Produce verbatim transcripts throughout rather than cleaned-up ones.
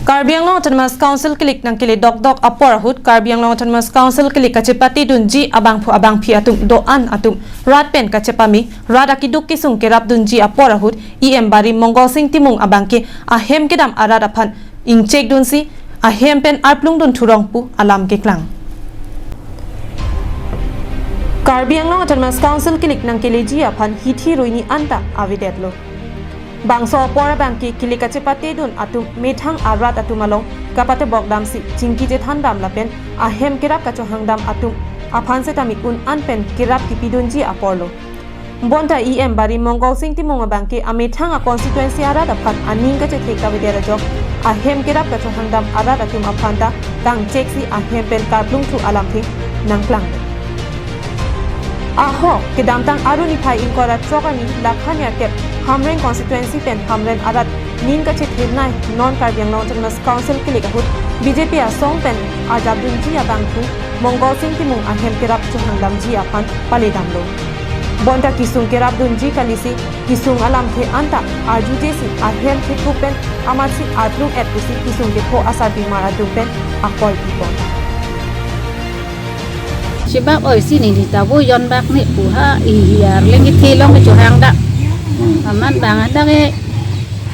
Karbi Anglong Autonomous Council kilik nangkele dokdok apor ahut Karbi Anglong Autonomous Council kilik kachepate dunji abangphu abangphi atum do-an atum rat pen kachepame rat akiduk kesung kerap dunji apor ahut E M Bari Mongol Sing Timung abangke ahem kedam arat aphan ingchek dunsi ahem pen arplung dun thurong pu alam keklang. Karbi Anglong Autonomous Council kilik nangkeleji aphan hithi ruini anta avedetlo. Bangso apor abangke kilik kachepate dun atum methang arat atum along kapatebok damsi chingki chethan dam lapen ahem kerap kachohang dam atum aphan setame un-an pen kerap kipi dunji aporlo. Bonta E M Bari Mongol Sing Timung abangke amethang a constituency arat aphan aning kachethek kavedet ajok ahem kerap kachohang dam arat atum aphan ta kangcheksi ahem pen karplung thu alamthe nangklang. Ahok, kedamtang Arni phai ingkoi ra throk arni lakhan yarkep Hamren constituency pen Hamren arat ning kachethenei non Karbi Anglong Autonomous Council kilik ahut B J P asong pen ajap dunji abangphu Mongol Sing Timung ahem kerap chohang damji aphan pale damlo. Bonta kesung kerap dunji kalisi kesung alamthe anta arjujesi ahem thekup pen amatsi arplung et pusi kesung kepho asarpimar atum pen akoi pipon. Chebak oi si neli ta vo jon bak ne pu ha, ihi arleng kethe along kechohang dam. Hmm. Amat bang anta ke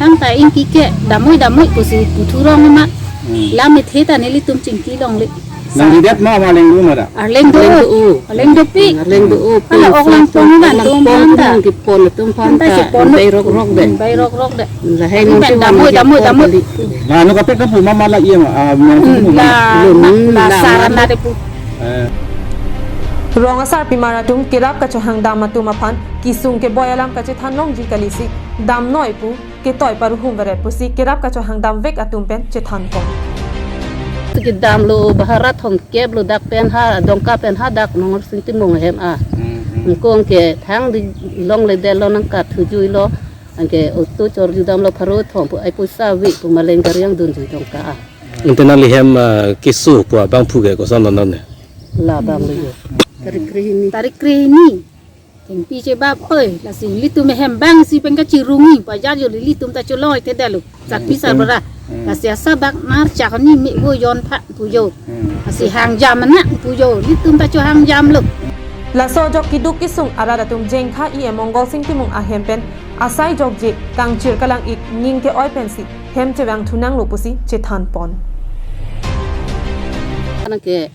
hang ta ingki ke damoi damoi pusi pu thurong amat. Hmm. Lam kethe ta nelitum chingki longle. Nangridet ma, ma arleng do ma da? Arleng do. Arleng do. Arleng do pi. Arleng do pi. Hala ok langpong ma, langpong atum aphan ta. Kepon atum aphan ta. Anta chepon. Bai rok rok de. Bai rok rok de. Lahai pen damoi damoi damoi. Na, no kaprek kapu ma ma la E M, ah, la, la, la sar anta de pu. Eh. Rong asarpimar atum kerap kachohang dam atum aphan kesung keboi alam kachethan longji kalisi damnoi pu ketoi paruhum veret pusi kerap kachohang damvek atum pen chethanpon. Kedamlo bahar thomkep lo dak pen ha, Dongka pen ha dak Mongol Sing Timung ahem a. Hmm, hmm. Ingkong ke thang di longledetlo nangkat thujuilo. Anke auto chorju damlo pharo thom pu ai poisa ave pu maleng gari angdunjui Dongka a. Ante nanglihem, ah, keso pu abangphu ke koson non ne? La bang lo yo. Tarik krehini. Tarik krehini. Kengpi chebak oi, lasi ilitum ahem bang si pen kachirungi, pajar jo ilitum ta choloi thedetlo. Sak pisar bara. Hmm. Lasi asabak mar chak ni me vo jon pha pu jo. Hmm. Lasi hang jam na pu jo, ilitum ta chohang jamlo. Laso ajok kiduk kesung arat atum jengkha E M Mongol Sing Timung ahem pen asai jokje kangchir kalang-ik ning ke-oi pensi hem chevang thunanglo pusi chethanpon. Anke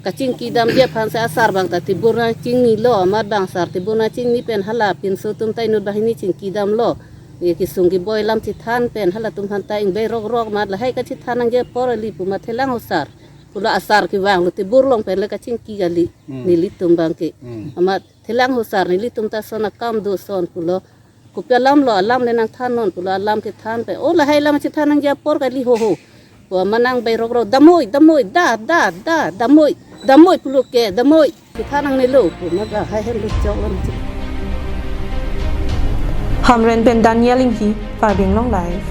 kachingki damji aphan si asar bang ta tebur nangchingnilo, amat bang sar tebur nangchingni pen hala pinso atum ta inut banghini chingki damlo. Ye kesung keboi alam chethan pen halatum aphan ta ingbai rok rok amat lahai kachethan nangji apor kali pu amat thelang ho sar. Pulo asar kevanglo tebur along pen le kachingki kali. Hmm. Nelitum bangke. Hmm. Amat thelang ho sar nelitum ta son akam do son pulo. Kopi alam lo, alam le nangthan non pulo, alam kethan pen. O lahai alam chethan nangji apor kali ho ho. Pu amat nangbai rok rok damoi, damoi, da, da, da, damoi, damoi pulo ke, damoi. Chethan nangnelo pu amat lahai hem do chok lo. Hamren pen Daniel Inghi, Karbi Anglong Live.